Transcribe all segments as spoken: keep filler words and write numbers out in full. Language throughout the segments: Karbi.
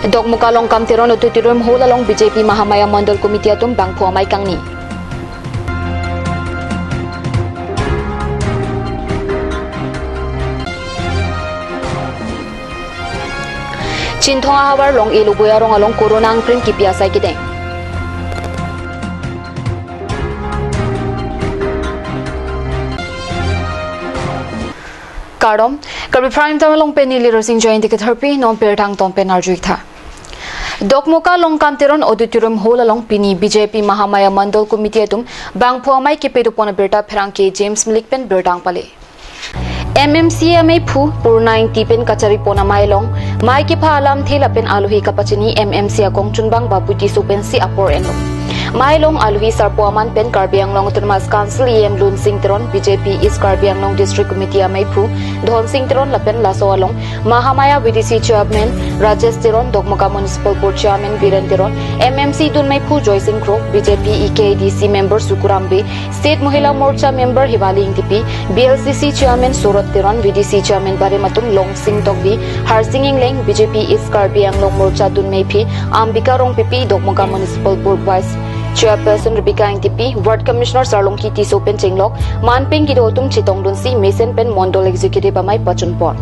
Dokmoka Longkam Teron Auditorium Hall along B J P Mahamaya Mandal Committee atum bangphu amei kangni. Chinthong ahavar Long-e Loboi arong along Corona angprim kipi asai kedeng. Kardom, Karbi Prime Time along pen neli Rosing Joy Indikit Harpi, non pirthe angton pen arju-ik tha. Dokmoka Longkam Teron Auditorium Hall along pini B J P Mahamaya Mandal Committee atum bangphu amei kepedopon abirta pherangke James Milik pen birta nangpale. M M C A ameiphu Purna Ingti pen kacharipon amei along mei kepha alamthe lapen alohi kapachini M M C A kongchunbang Babu Tisso pensi apor enlo. Mei along alohi sarpo aman pen Karbi Anglong Autonomous Council E M Lunsing Teron, B J P East Karbi Anglong District Committee ameiphu Dhonsing Teron lapen laso along Mahamaya V D C Chairman Rajesh Teron, Dokmoka Municipal Board Chairman Biren Teron, M M C dunmeiphu Joysing Kro, B J P E K D C member Sukuram Bey, State Mahila Morcha member Hivali Ingtipi, B L C C Chairman Sorot Teron, V D C Chairman Barematum Longsing Tokbi, Harsing Engleng, B J P East Karbi Anglong Morcha dunmeiphi Ambika Rongpipi, Dokmoka Municipal Board Vice Chairperson Rebecca Ingtipi, Ward Commissioner Sarlongki Tisso pen chenglok manpeng kedo atum chetongdunsi mesen pen Mandal Executive amei pachunpon.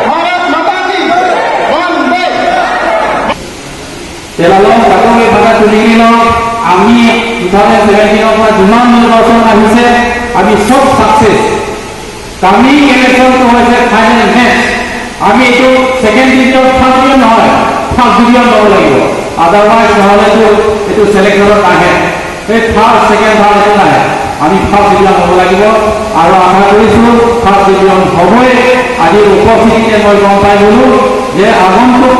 Bharat माता की वंदे। Telalong, kadokave bhata chuningri lo, ami two thousand seventeen ot যিমান নিৰ্বাচন আহিছে, আমি সব ছাকচেছ। কালি ইলেকশ্যনটো হৈছে final match. আমি এইটো ছেকেণ্ড ডিভিজন, থাৰ্ড ডিভিজন নহয়, ফাৰ্ষ্ট ডিভিজন ল'ব লাগিব। আদাৰৱাইজ নহ'লেতো এইটো ছিলেকশ্যনত নাহে। এই থাৰ্ড, ছেকেণ্ড, থাৰ্ড এইটো নাহে। আমি ফাৰ্ষ্ট ডিভিজন হ'ব লাগিব আৰু আশা কৰিছোঁ ফাৰ্ষ্ট ডিভিজন হ'বই। আজি উপস্থিতিতে মই গম পাই গ'লোঁ যে আগন্তুক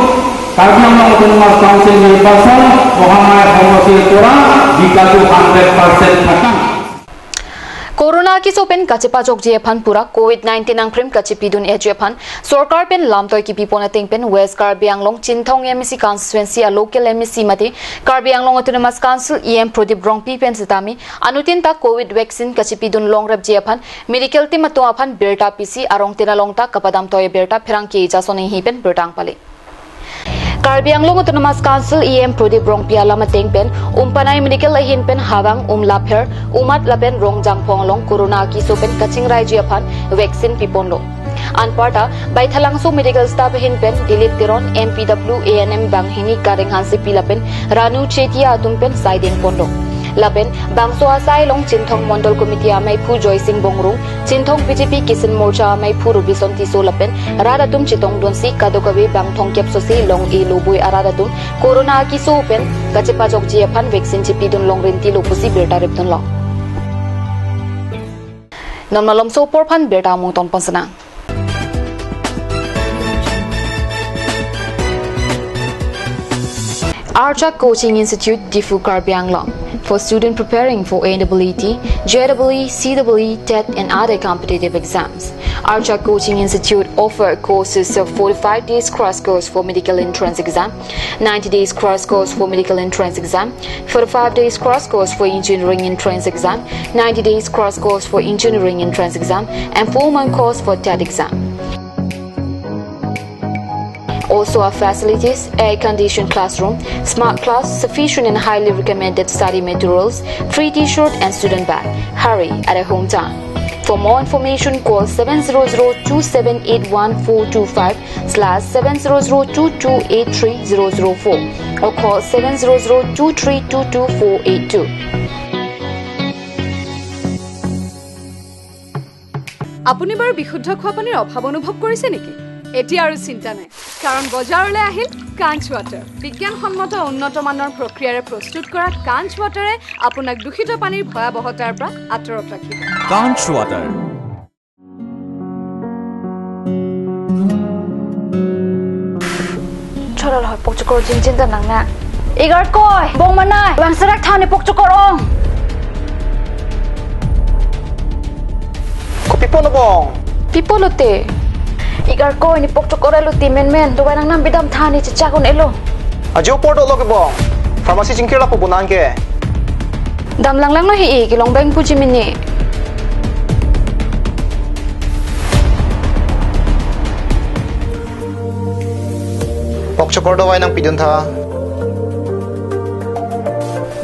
কাৰ্বি আংলং অট'নমাছ কাউন্সিল নিৰ্বাচন মহামায়া সমষ্টিৰ পৰা জিকাটো হাণ্ড্ৰেড পাৰ্চেণ্ট থাকাং। Corona keso pen kachepajokji aphan pura Covid nineteen angprim kachepidun-eji aphan sorkar pen lamtoi kipipon ateng pen West Karbi Anglong Chinthong M A C constituency a local M A C mate Karbi Anglong Autonomous Council E M Prodip Rongpi pen setame anuttin ta Covid vaccine kachepidun longrepji aphan medical team atum aphan birta pisi arongtin along ta kapadamtoi abirta pherangke Jason Enghi pen birta nangpale. Karbi Anglong Autonomous Council E M Prodip Rongpi alam ateng pen Umpanai Medical ahin pen Hawang, Umlapher, Umad lapen Rongjangphong along Corona keso pen kachingraiji aphan vaccine piponlo. Anparta Baithalangso Medical Staff ahin pen Dilip Teron, M P W, A N M banghini Kareng Hansepi lapen Ranu Chetia atum pen saidengponlo. Lapen bangso asai along Chinthong Mandal Committee ameiphu Joysing Bongrung, Chinthong B J P Kisan Morcha ameiphu Robison Tisso lapen rat atum chetongdunsi kadokave bang thomkep sose Long-e Loboi arat atum Corona keso pen kachepajokji aphan vaccine chepidun longrinti lo pusi birta ripdunlo. Non malomso apor aphan birta mungton ponsenang. Archak Coaching Institute, Diphu, Karbi Anglong. For student preparing for N E E T, J E E, C E E, TET and other competitive exams, Archak Coaching Institute offer courses of forty-five days crash course for medical entrance exam, ninety days crash course for medical entrance exam, forty-five days crash course for engineering entrance exam, ninety days crash course for engineering entrance exam, and four-month course for TET exam. Also our facilities, air-conditioned classroom, smart class, sufficient and highly recommended study materials, free T-shirt and student bag. Hurry at a home time. For more information, call seven zero zero two seven eight one four two five slash seven zero zero two two eight three zero zero four or call seven zero zero two three two two four eight two. আপুনি বাৰু বিশুদ্ধ খোৱা পানীৰ অভাৱ অনুভৱ কৰিছে নেকি? এতিয়া আৰু চিন্তা নাই, কাৰণ বজাৰলৈ আহিল কাঞ্চ ৱাটাৰ। বিজ্ঞানসন্মত উন্নত মানৰ প্ৰক্ৰিয়াৰে প্ৰস্তুত কৰা কাঞ্চ ৱাটাৰে আপোনাক দূষিত পানীৰ ভয়াৱহতাৰ পৰা আঁতৰত ৰাখিব। Kanch Water. Chorol hoi pokchokor jingjin ta nang na. Igarkoi, bong manai, vangserak thani pokchokor ong. Kopi ponlo bong? Pi ponlo te? Igarkoi, ne pokchokor elo te menmen, dovai nangnam bidam thani chechak un-elo. Ajo apor dolo ke bong. Pharmacy chingkir lapu bonang ke. Dam langlanglo he-i, kelong beng puji mini. Pok Apor dovai nangpidun tha.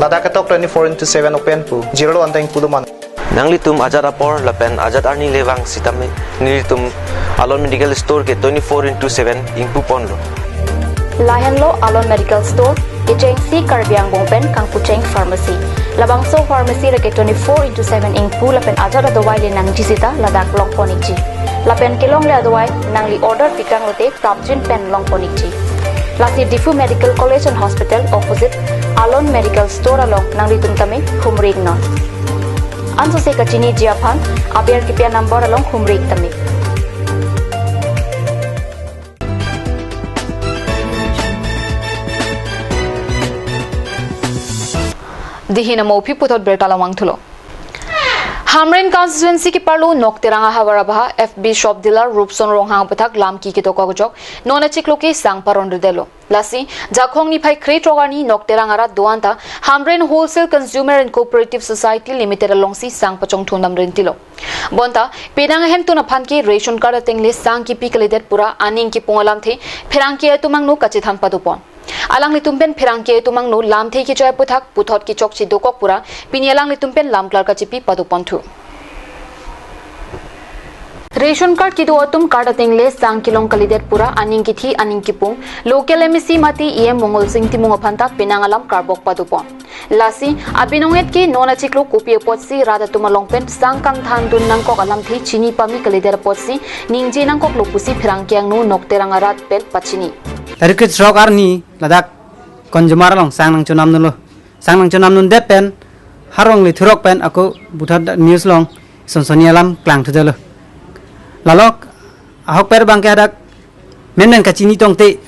Ladak ketok twenty-four into seven open pu. Jirlo anteng pulo man. Nanglitum ajat apor lapen ajat arni le vang sitame nelitum Alon Medical Store ke twenty-four into seven ingpu ponlo. Lahenlo Alon Medical Store, kechengsi Karbi angbong pen kangpucheng pharmacy. Labangso pharmacy le ke twenty-four into seven ingpu lapen ajat adovai le nangji sita ladak longpon ikji. Lapen kelongle adovai nangli order pikang lote prapjin pen longpon ikji. Lasi Diphu Medical College and Hospital opposite Alon Medical Store along nanglitum tame humri iknon. Ansose kachiniji aphan aber kipi a-number along humri ik tame. Dihin amo aphi puthot birta lamang thulo. Hamren constituency keparlo Nokterang ahavar abahak F B shop dealer Rupson Ronghang aputhak lam ki kedokok ajok non achiklo ke sang paron redetlo. Lasi, Jakhong niphai krethrok arni Nokterang arat do-an ta Hamren Wholesale Consumer and Cooperative Society Limited alongsi sang pachongthundam rintilo. Bonta, penang ahemtun aphan ke ration card ateng le sang kipi kalidet pura aning kipung alamthe pherangke atum angno kachethan padopon. Alanglitum pen pherangke atum angno lamthe kechoi aputhak puthot kechokche dokok pura pini alanglitum pen lamklar kachipi padoponthu. Ration card kedo atum card ateng le sang kelong kalidet pura aning kithi aning kipung local M A C mate E M Mongol Sing Timung aphan ta penang alam karbok padopon. Lasi, abinong et ke non achiklo kopi apotsi rat atum along pen sang kangthandun nangkok alamthe chini pame kalidet apotsi ningje nangkoklo pusi pherangke angno Nokterang arat pen pachini. Tarik krethrok arni ladak Konjomar along sang nangchonamdunlo. Sang nangchonamdundet pen harong le thurok pen ako puthot news along sonsoni alam klangthudetlo. Lalo ahokpet abangke hadak menmen kachini tongte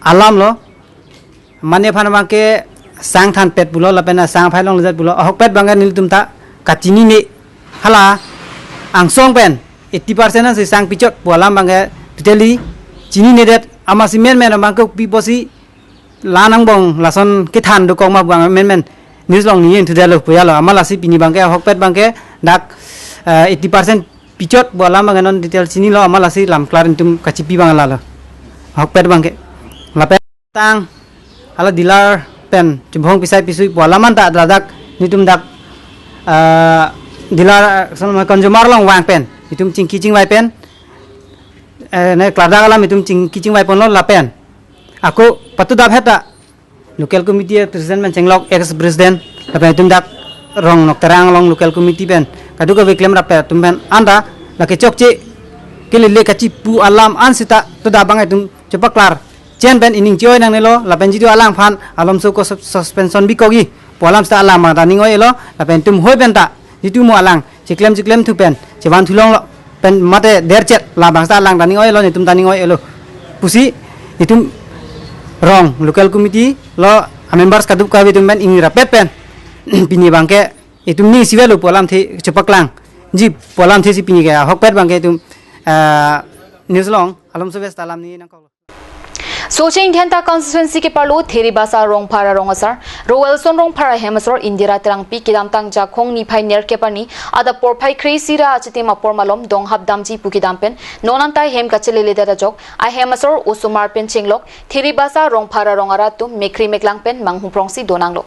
alamlo. Mane aphan abangke sang thanpet pulo lapen sang aphai longledet pulo. Ahokpet abangke nelitum ta kachinine, hala angsong pen eighty percent ansi sang pichot pu alam abangke totally chininedet. Amatsi menmen abangke kopi pusi la angbong lason kethan dokok ma abang menmen news along ningje thudetlo pu alo. Amat lasi pini abangke ahokpet abangke dak, eh, eighty percent pichot pu alam abangke non detail chinilo, amat lasi lamklar nelitum kachipi abang lalo. Ahokpet abangke. Lapen tang hala dealer pen chubhong pisai pisui pu alam anta ladak nelitum dak, eh, dealer, eh, son consumer along vang pen nelitum chingki chingvai pen, eh, ne klardak alam nelitum chingki chingvai ponlo lapen ako patudap heta local committee president pen chenglok ex president lapen nelitum dak rong Nokterang along local committee pen kadokave klemrappet atum pen anta lake chokche kelele kachipu alam ansita tudap abang nelitum chepaklar chen pen ining che-oi nangnelo lapen jitu alangphan alomso ko sus-, suspension bikokji pu alam sita alang abang ta ning oi-elo lapen nelitum hoi pen ta jitu mo alang chiklem chiklem thu pen chevan thulonglo pen mate derchet labang sita alang ta ning oi-elo, nelitum ta ning oi-elo pusi nelitum rong local committee lo a-members kadokave atum pen ingrappet pen pini abangke nelitum ning isi avelo pu alamthe chepaklangji pu alamthe si pini ke ahokpet abangke nelitum, eh, news along alomso bes ta alam ni nangkoklo. Socheng Dhenta constituency keparlo Theribasa Rongphar arong asar Roelson Rongphar ahem asor Indira Terangpi kedamtang Jakhong niphai nerkep arni adap porphai kre-isi ra achitim apor malom donghap damji pu kedam pen non anta hem kacheleledet ajok ahem asor osomar pen chenglok Theribasa Rongphar arong arat atum mekri meklang pen manghumprongsi donanglo.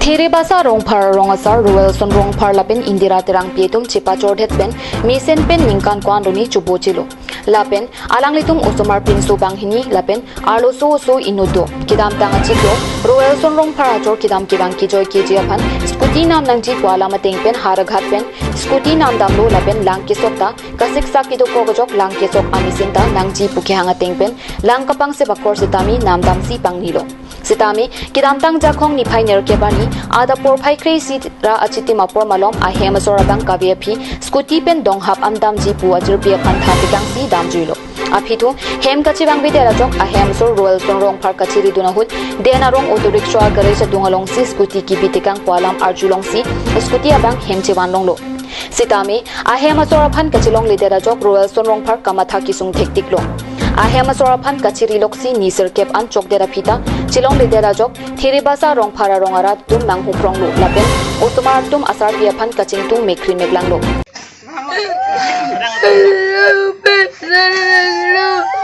Theribasa Rongphar arong asar Roelson Rongphar lapen Indira Terangpi atum chepachordet pen mesen pen ningkan ko-an arni chobochelo. Lapen alanglitum osomar pinso banghini lapen arloso oso inut do. Kedamtang achiklo Roelson Rongphar achor kedam kevang kejoi keji aphan scooty nam nangji pu alam ateng pen Howraghat pen scooty namdamlo lapen lang kesok ta kasiksak kedokok ajok lang kesok amesen ta nangji pu kehang ateng pen lang kapangsep akor sitame namdamsi pangnilo. Sitame, kedamtang Jakhong niphai nerkep arni, adap porphai kre-isi ra achitim apor malom ahem asor abang kave aphi, scooty pen donghap an damji pu ajirpi aphan tha tekangsi damjuilo. Aphi thu, hem kachevangvedet ajok ahem asor Roelson Rongphar kachiridun ahut, den arong auto rickshaw garage adung alongsi scooty kibi tekang pu alam arjulongsi, scooty abang hem chevanlonglo. Sitame, ahem asor aphan kachelongledet ajok Roelson Rongphar kamatha kesung thektiklo. Ahem asor aphan kachiriloksi ni sirkep an chokdet aphi ta chelongledet ajok Theribasa Rongphar arong arat atum manghumpronglo lapen osomar atum asarpi aphan kachingtung mekri meklanglo.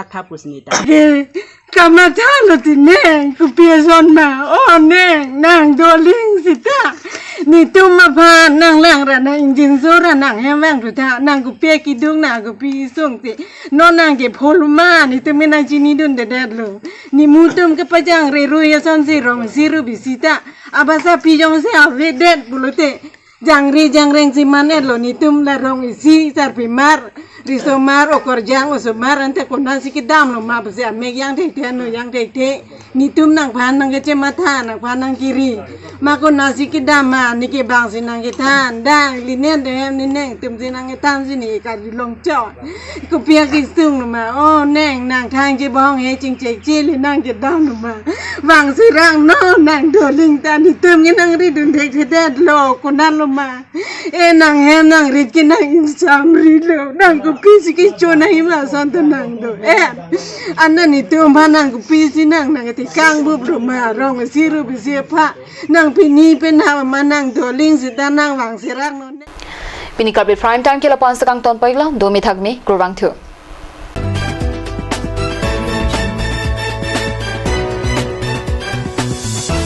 rak tha pusi ne ta. Ke kamatha lo ti neng, kopi ason ma, o neng, nang doling sita. Netum aphan nang lang ra nang ingjinso ra nang hem vang thu tha, nang kopi akidung nang kopi isung ti. Non nang ke phol ma, netum ke nang chinidundedet lo. Nemutum kepajangre rui asonsi rong isi rup isi ta. Abasa pi jongsi avedet pulote. Jangri jangreng si man-et lo netum la rong isi sarpimar, risomar, okorjang, osomar, ante konatsi kedam lo ma pusi amek jangthekthe, ano jangthekthe. Netum nangphan nang kechematha, nangphan nang kiri. Ma konatsi kedam ma, ne ke bangsi nang kethan, dang, linen de hem ne neng tumsi nang kethansi ne kadulong chot. Kopi akisung lo ma, o neng nang thang chebong he chingchek chili nang kedam lo ma. Bangsi rang non nang doling ta netum ke nang ridunthekthedet lo, konat lo ma. E nang hem nang rit ke nang ingsamri lo. Nang kopisi kecho nang hima ason ta nang do. E. Anna netum aphan nang kopisi nang nang ati kangbup lo ma, rong isi rup isi apha. Nang pini pen ha ma nang doling sita nang vangsi rang non. Pini Karbi Prime Time ke lapu-an si kangton pilo, do me thak me, kurvangthu.